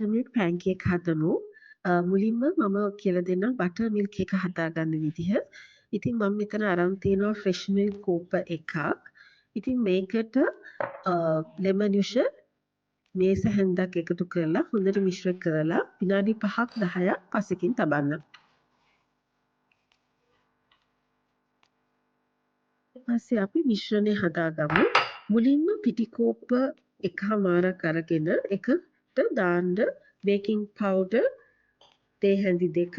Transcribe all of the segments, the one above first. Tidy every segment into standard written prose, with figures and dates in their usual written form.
Butter milk pancake හදමු. මුලින්ම මම කියලා දෙන්නම් බටර් මිල්ක් එක හදාගන්න විදිහ. ඉතින් මම මෙතන අරන් තියෙනවා ෆ්‍රෙෂ් මිල්ක් කෝප්ප එකක්. ඉතින් මේකට ලෙමන් යුෂ මේස හැන්දක් එකතු කරලා හොඳට මිශ්‍ර කරලා විනාඩි 5ක් 10ක් පසකින් තබන්න. ඊට පස්සේ අපි මිශ්‍රණය හදාගමු. මුලින්ම පිටි කෝප්ප එකහමාරක් අරගෙන එකට දාන්න බේකින් පවුඩර් තේ හැඳි දෙකක්,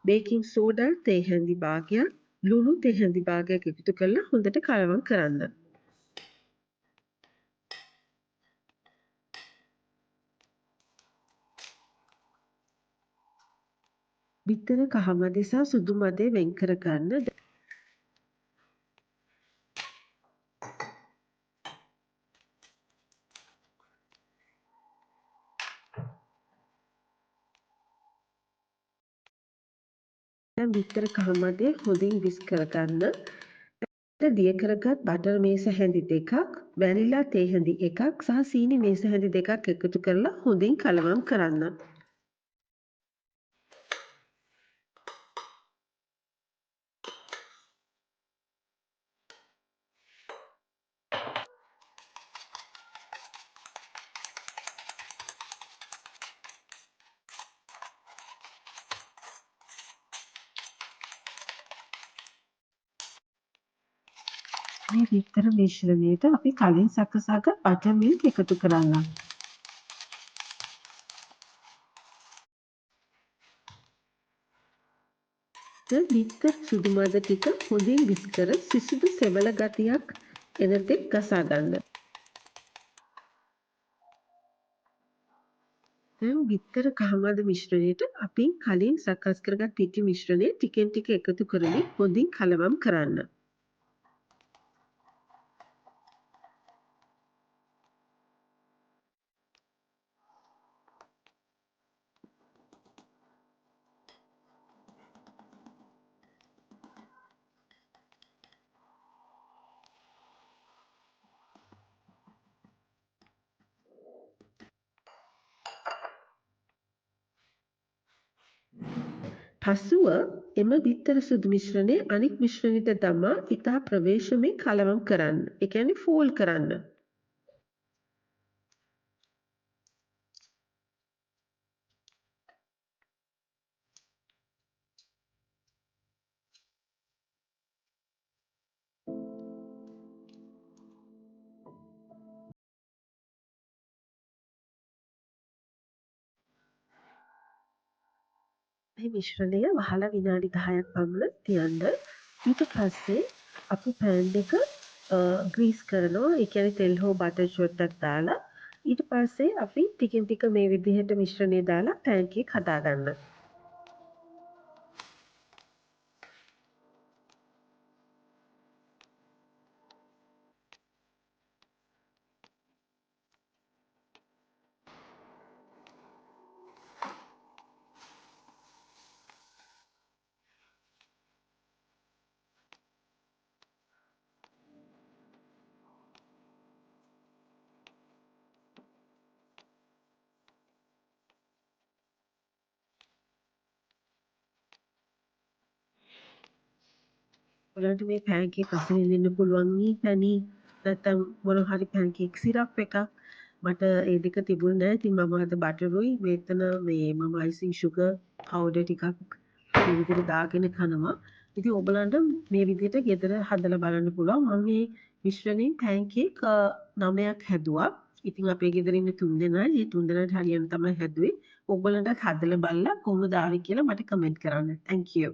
බේකින් සෝඩා තේ හැඳි භාගයක්, ලුණු තේ හැඳි භාගයක් එකතු කරලා හොඳට කලවම් කරන්න. බිත්තර කහ මදේ සහ සුදු මදේ වෙන් කරගන්න. දැන් බිත්තර කහ මදේ හොඳින් විස් කරගන්න. දිය කරගත් බටර් මේස හැඳි දෙකක්, වැනිලා තේ හැඳි එකක් සහ සීනි මේස හැඳි දෙකක් එකතු කරලා හොඳින් කලවම් කරන්න. මේ බිත්තර මිශ්‍රණයට අපි කලින් සකසාගත් බටර් මිල්ක් එකතු කරන්න. බිත්තර සුදු මද ටික හොඳින් විස් කර සිසුදු සෙවල ගතියක් එන තෙක් ගසා ගන්න. දැන් බිත්තර කහ මද මිශ්‍රණයට අපි කලින් සකස් කරගත් පිටි මිශ්‍රණය ටිකෙන් ටික එකතු කරමින් හොඳින් කලවම් කරන්න. පසුව එම බිත්තර සුදු මිශ්‍රණය අනික් මිශ්‍රණයට දමා ඉතා ප්‍රවේශමෙන් කලවම් කරන්න. ඒ කියන්නේ ෆෝල්ඩ් කරන්න. මේ මිශ්‍රණය වහලා විනාඩි 10ක් පමණ තියන්න. ඊට පස්සේ අපි පෑන් එක ග්‍රීස් කරනවා. ඒ කියන්නේ තෙල් හෝ බටර් චුට්ටක් දාලා. ඊට පස්සේ අපි ටිකෙන් ටික මේ විදිහට මිශ්‍රණය දාලා පෑන් කේක් හදාගන්න. ඔයාලට මේ පෑන්කේක් රස විඳින්න පුළුවන් මී පැණි නැත්නම් මොන හරි පෑන්කේක් සිරප් එකක්. මට ඒ දෙක තිබුණේ නෑ. ඉතින් මම අද බටරුයි මෙතන මේ මම අයිසිං ෂුගර් පවුඩර් ටිකක් මේ විදිහට දාගෙන කනවා. ඉතින් ඔයගලන්ට මේ විදිහට ගෙදර හදලා බලන්න පුළුවන්. මම මේ මිශ්‍රණයෙන් පෑන්කේක් 9ක් හැදුවා. ඉතින් අපේ ගෙදර ඉන්න 3 දෙනයි. මේ 3 දෙනාට හරියන තමයි හැදුවේ. ඔයගලන්ටත් හදලා බලලා කොහොමද ආවේ කියලා මට කමෙන්ට් කරන්න. Thank you.